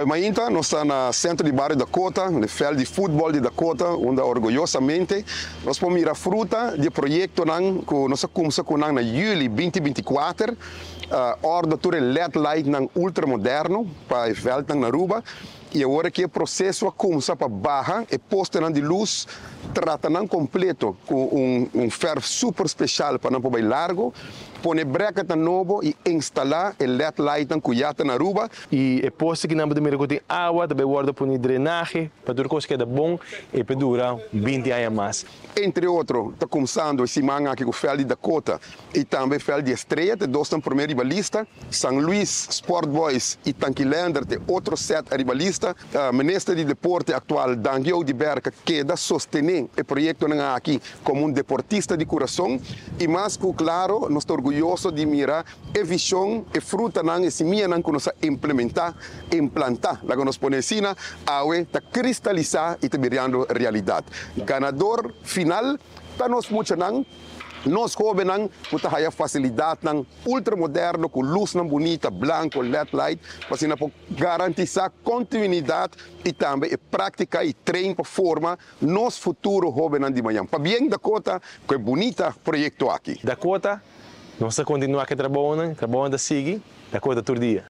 Mainta nos ta na Centro di Bario Dakota, na veld di futbol di Dakota, unda orguyosamente nos por mira fruta di proyectonan cu nos a cuminsa cu nan na juli 2024, order tur LED light nan ultramoderno pa e veldnan na Aruba. Y awor cu e proceso a cuminsa pa baha e postenan di luz, trata nan completo cu un verf super special pa nan por bay largo, pone bracket nobo y instala e LED light nan cu ya ta na Aruba. Y e poste cu nan por mira cu tin awa, tambe wordo poni drenahe, pa tur cos keda bon y pa dura 20 aña mas. Entre otro, ta cuminsando e siman aki cu veld di Dakota y tambe veld di Estrella, e dos ta prome riba lista. San Luis, Sport Boys y Tanki Leendert, e otro set riba lista. Minister di Deporte actual, Dangui Oduber, a keda sostene e proyecto aki como un deportista di curason. Y mas cu claro, nos ta orguyoso di mira e vision, e frutanan, e simianan cu nos a implementa, implanta, laga nos pone asina, awe ta cristalisa y ta birando realidad. Ganador final, ta nos muchanan, nos hobennan, cu ta haya facilidadnan ultramoderno, cu luznan bunita, blanco, LED light, pa asina garantisa continuidad y tambe e practica y train pa forma nos futuro hobennan di mañan. Pabien, Dakota, cu e bunita proyecto aki. Dakota, nos ta continua cu trabou, trabou ta sigui, Dakota tur dia.